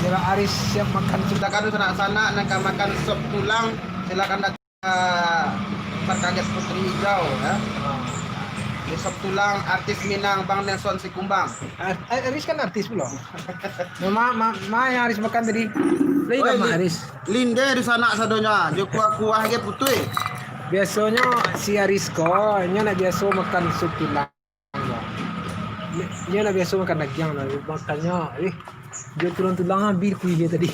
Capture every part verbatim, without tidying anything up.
Kalau Aris siap makan sup. Silakan sanak-sanak nan ka makan sop tulang, silakan datang ka Pasar Kaget Putri Hijau, ya. Di sop tulang artis Minang, Bang Nelson Sikumbang. Ar-, Aris kan artis pulo. Ma, ma, ma yang Aris makan tadi. Lagi Woi, kan, Ma, li-, Aris? Linde di sanak sadonyo, jo kuah-kuah ge putuih. Biasonyo si Aris ko, inyo nak biaso makan sop tulang. Inyo nak biaso makan dagiang lah, makannyo, eh, jo tulang-tulang habis kuih dia tadi.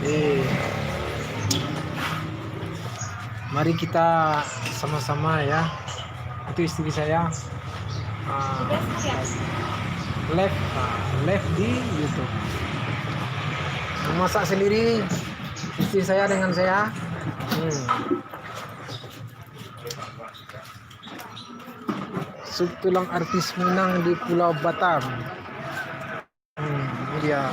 Eh. Mari kita sama-sama ya. Itu istri saya. Ah, live, ah, live di YouTube. Memasak sendiri istri saya dengan saya. Hmm. Sup tulang artis Minang di Pulau Batam. Hmm, ini dia.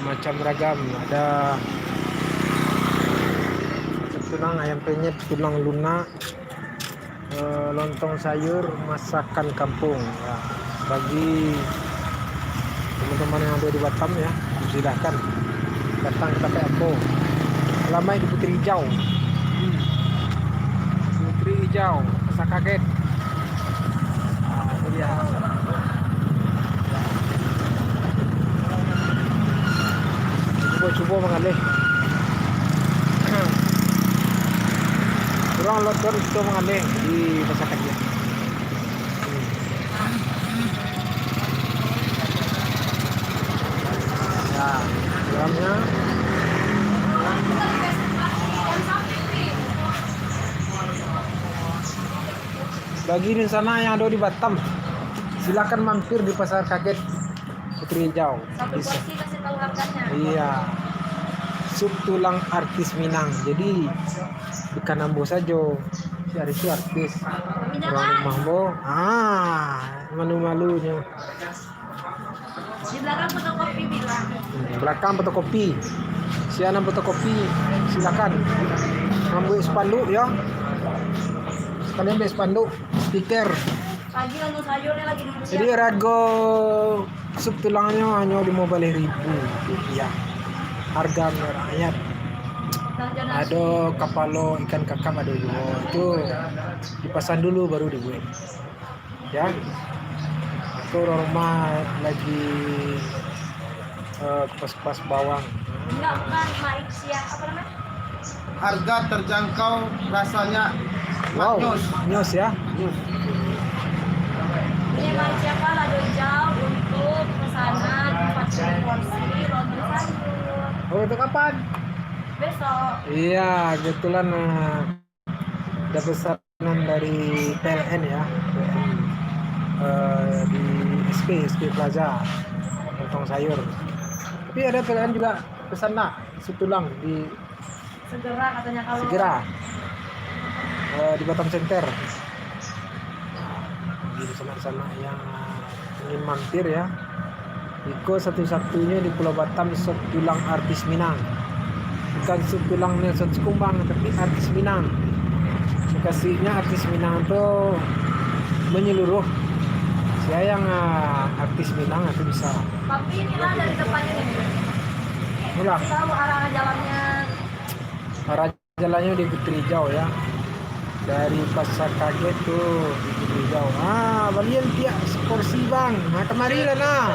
Macam ragam, ada sup tulang ayam penyet, tulang lunak, eh, lontong sayur, masakan kampung. Ya, bagi teman-teman yang ada di Batam, ya, silahkan datang ke tempat ambo. Alamaik di Putri Hijau. Hmm. Putri Hijau, Pasar Kaget. Ah, itu dia. Cubo-cubo mangalih. Urang lockdown, kito mangalih di Pasar Kaget. Ya, dalamnya. Bagi di sana yang ada di Batam, silakan mampir di Pasar Kaget Putri Hijau. Satu porsi kasih tahu harganya. Iya. Sup tulang artis Minang. Jadi, bukan ambo sajo. Si Aris tu artis. Urang rumah ambo. Ah, malu-malunyo. Di belakang fotokopi bilang. Hmm, belakang fotokopi. Sianan fotokopi, silakan. Ambo spanduk, ya. Sekalian ambo spanduk, stiker. Pagi lalu sayurnya lagi diurusin. Jadi, rago sup tulangnyo hanyo limo baleh ribu rupiah. Harga murah, ya. Belanja nasi. Ado kapalo ikan kakap, ado juo. Itu dipasan dulu, baru dibuek. Ya. Aku urang rumah lagi, eh, kupas-kupas bawang. Enggak, bukan, Maik siang, apa namanya? Harga terjangkau, rasanya maknyus. Maknyus, ya? Maknyus. Ini Maik siang, Pak, lado hijau untuk pesanan empat puluh porsi, lontong sayur. Oh, itu kapan? Besok. Iya, kebetulan, eh, ada pesanan dari P L N, ya, P L N, eh, di S P, S P Plaza, lontong sayur. Tapi ada P L N juga pesan nak sup tulang di Segera katanya kalau Segera. Eh, di Batam Center. Bagi sanak-sanak yang ingin mampir, ya. Iko satu-satunyo di Pulau Batam sop tulang artis Minang. Bukan sop tulang Nelson Sikumbang, tapi artis Minang. Mukasuiknyo artis Minang tu menyeluruh. Sia yang, ah, artis Minang tu bisa. Tapi inilah dari depannya nih. Itulah. Tahu arah jalannya. Arah Jalannyo di Putri Hijau, ya. Dari Pasar Kaget tu di Putri Hijau. Ah, balian piak saporsi, Bang. Ah, kamari lah, nah.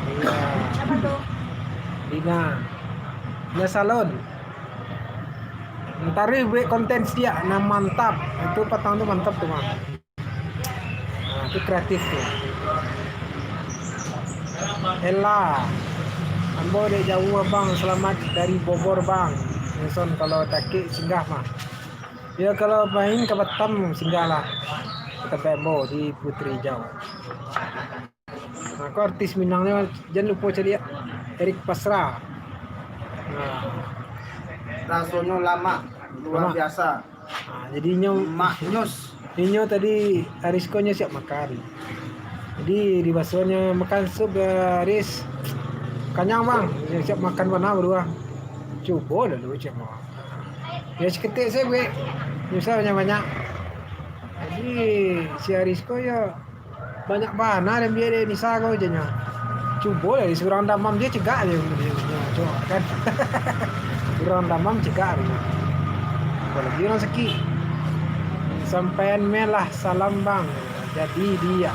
Iya. Siapa tuh? Dina. Dina Salon. Ntar buek konten siak, nah, mantap. Itu patang tu mantap tu, Bang. Nah, itu kreatif tu. Ella, ambo dek jauah, Bang. Selamat dari Bogor, Bang. Nelson, kalau dakek singgah mah. Ya, kalau main ka Batam, singgahlah ka tampek ambo di Putri Hijau. Nah, ko artis Minangnyo, jan lupo caliak, Eric Pasra. Nah. Rasonyo lamak, luar Lamak. biasa. Ah, jadi inyo, Maknyus. inyo tadi Aris ko nyo siap makan. Jadi, dibasonyo makan sup, eh, Aris. Kanyang, Bang. Inyo siap makan bana baru ah. Cubo lalu, cek mah. Ya, saketek sajo buek. Ndak usah banyak-banyak. Ih, si Aris ko yo banyak bana diambiak dek Nisa ko, ujarnyo. Cubo lah, surang damam se cegak se, cubo kan. Surang damam cegak se. Apolai urang sakik. Sampaian melah salam, Bang. Jadi dia.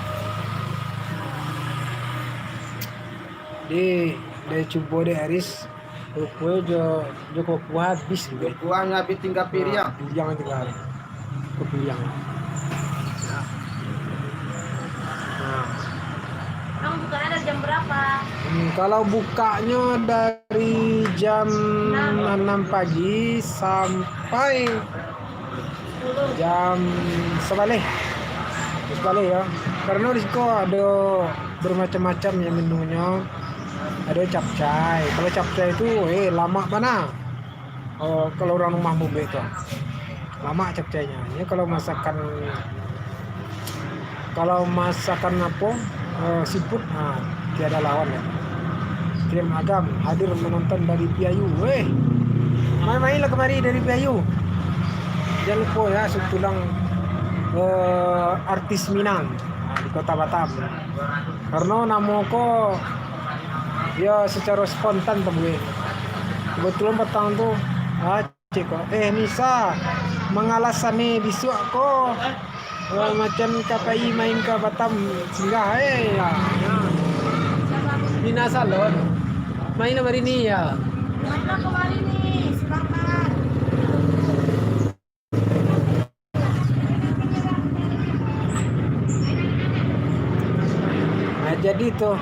Di, di cubo dek Aris. Rupo jo, jo kuah habis. Kuahnyo habis, tingga piriang. Piriang tingga. Ko piriang. Nah. Bang, bukanya dari jam berapa? Hmm, kalau bukanya dari jam enam pagi sampai jam sebaleh. Sebaleh, yo. Karena di siko ado bermacam-macam yo menunyo. Ado capcay. Kalau capcay tu, eh, lamak bana. Oh, kalau urang rumah mambek tu, lamak capcaynyo. Ini kalau masakan, kalau masakan apo, eh, seafood, ha, tiada lawan lah. Krim Agam hadir menonton dari Piayu. Weh, main-mainlah kemari dari Piayu. Jangan lupa ya, sup tulang, eh, artis Minang, ha, di Kota Batam. Karena namo ko, ya, secara spontan tabuek. Kebetulan patang tu, ah, cek ko, "Eh, Nisa, mangalah sane bisuak ko, eh, macam ka pai main ka Batam, singgah, eh, ya." Nina Salon, mainlah hari ni, ya. Mainlah kemari ni, silakan. Nah, jadi tu,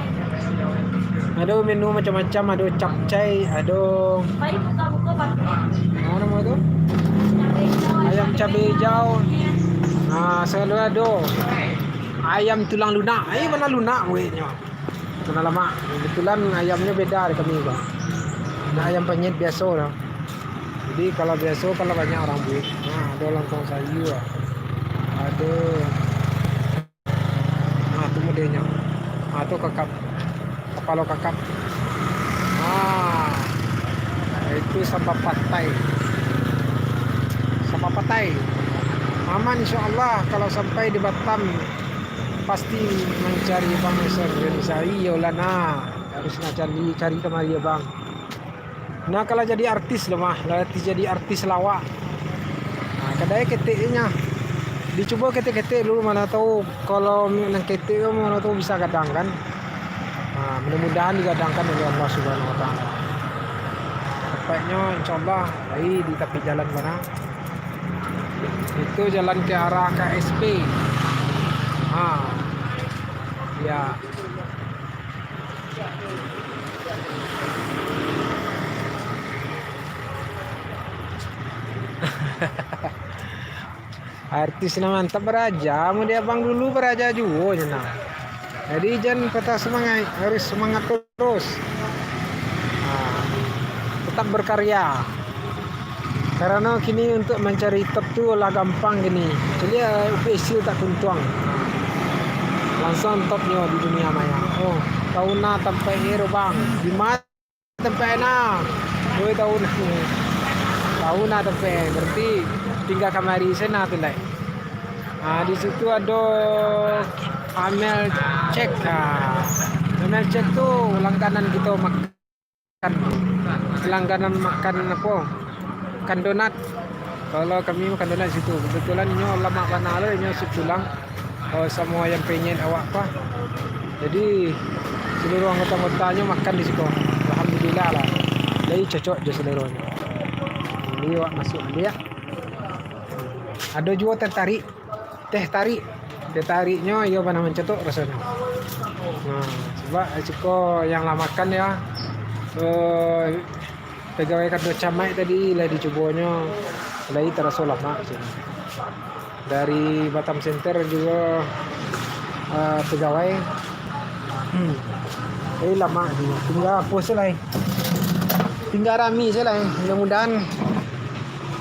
ado menu macam-macam, ado capcay, ado, Pai buka-buka baru. Apo namo tu? Ayam cabe hijau. Nah, salalu ado ayam tulang lunak. Ayo, mano lunak bueknyo? Kena lamak. Kebetulan ayamnyo beda dari kami, Bang. Nah, ayam penyet biaso lah. Jadi, kalau biaso, kalau banyak urang buek. Nah, ado lontong sayur. Ado. Nah, tu modelnyo. Nah, tu kakap. Kapalo kakap. Nah, itu sambal patai. Sambal patai. Aman, insya Allah, kalau sampai di Batam, pasti mancari Bang Nasir Rizal. Iyolah, nah. Harus nak cari, cari kamari, Abang. Nah, kalau jadi artis lah, mah. Lah, jadi artis lawak. Nah, kadai keteknyo. Dicubo ketek-ketek dulu, mana tahu kalau nan ketek tu, mana tahu bisa gadang, kan. Nah, mudah-mudahan digadangkan oleh Allah Subhanahu Wa Taala. Tepatnyo, insya Allah, lai di tapi jalan sana. Itu jalan ke arah K S P. Ha. Ya. Artis nan mantap baraja, mun di abang dulu baraja juo nyo nah. Jadi jan patah semangat, harus semangat terus. Ha, tetap berkarya. Karano kini untuk mancari top tu lah gampang kini. Kecuali, eh, official tak tuntuang. Langsung topnyo di dunia maya. Oh, tahu nah tampek ni, Bang. Di mana tampek nah? Oi, tahu nah. Tahu nah tampek. Berarti tinggal kamari sana tu, lai. Ah, di situ ado Amel Cek. Ah, Amel Cek tu langganan kito makan. Langganan makan apo? Makan donat. Kalau kami makan donat situ. Kebetulan inyo lamak bana lo, inyo sup tulang. Kalau samo ayam penyet awak pa. Jadi, seluruh anggota-anggotanyo makan di siko. Alhamdulillah lah. Jadi, cocok jo seluruhnyo. Jadi, awak masuk dulu ya. Ado juo teh tarik. Teh tarik. Teh tariknyo iyo bana mancetuk rasonyo. Nah, sabab siko yang lah makan ya, eh, pegawai kantor camaik tadi lah dicubonyo, lai taraso lamak ceh. Dari Batam Center juo, eh, pegawai. Hmm. Lai lamak juo. Tingga apo se lai. Tingga rami se lai. Mudah-mudahan,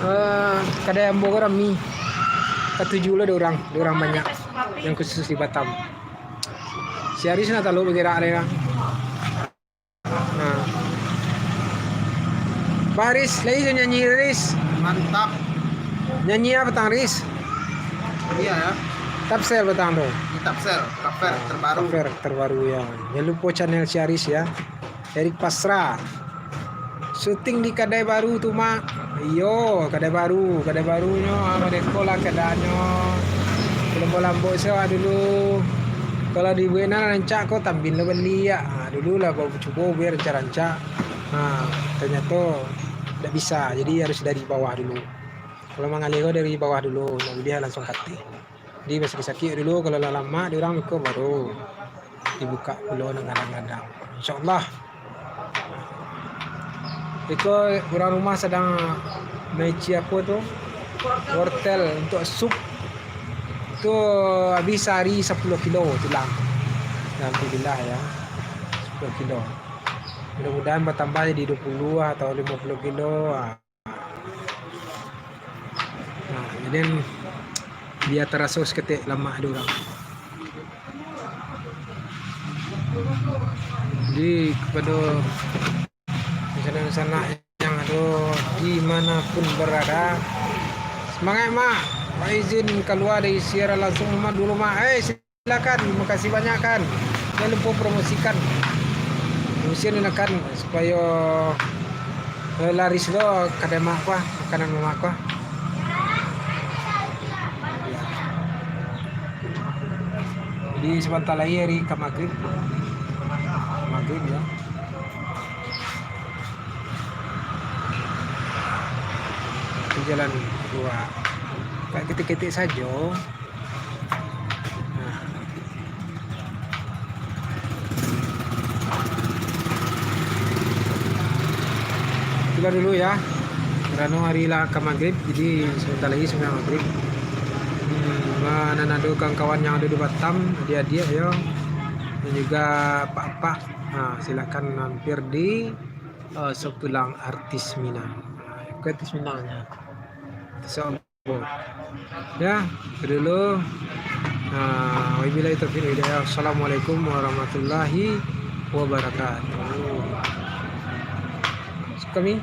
eh, kadai ambo ko rami. Katuju lo dek urang, dek urang banyak. Yang khusus di Batam. Si Aris nak taluk bagerak dek urang. Nah. Bah Aris, lai nyanyi, Aris. Mantap. Nyanyi apo tang, Aris? Iya, ya. Tapsel batang tu. Di Tapsel, cover terbaru. Cover terbaru, ya. Jangan lupa channel si Aris, ya. Erik Pasra. Syuting di Kadai Baru tu, Mak. Iyo, Kadai Baru. Kadai Barunyo, ah, modeko lah keadaannyo. Lambo-lambo se awak dulu. Kalau dibuek nan rancak ko, tambin lah bali, ya. Ah, dulu lah cubo buek rancak-rancak. Ah, tanyato ndak bisa. Jadi harus dari bawah dulu. Kalau mangalih ko dari bawah dulu, ndak buliah langsuang ka ateh. Jadi basakik-sakik dulu, kalau lah lamak di urang, iko baru dibukak pulo nan gadang-gadang. Insyaallah. Iko urang rumah sadang maici apo tu? Wortel untuak sup. Tu habis sahari sapuluah kilo tulang. Alhamdulillah, ya. Sapuluah kilo. Mudah-mudahan batambah jadi duo puluah atau limo puluah kilo. Ah. Nah, jadi bia taraso saketek lamak di urang. Jadi, kepada sanak-sanak yang ado di mana pun berada, semangat, Mak. Mak izin kalua dari siaran langsung, Mak, dulu, Mak. Eh, silakan, makasih banyak, kan. Jangan lupa promosikan. Promosikan, kan, supayo, eh, laris lo kadai Mak ko, makanan Mak ko. Ya. Jadi, sabanta lai ari ka magrib. Magrib, ya. Itu jalan kalua. Kayak ketek-ketek sajo. Nah. Itulah dulu, ya. Karano ari lah ka magrib, jadi sabanta lai sumbayang magrib. Hmm, mananado kawan-kawan yang ada di Batam, adik-adik, yo. Dan juga apak-apak. Nah, silakan mampir di, eh, Sop Tulang Artis Minang. Nah, itu artis Minang, ya. Sop. Ya, itu dulu. Nah, wabillahi taufiq wal hidayah. Assalamualaikum warahmatullahi wabarakatuh. Kami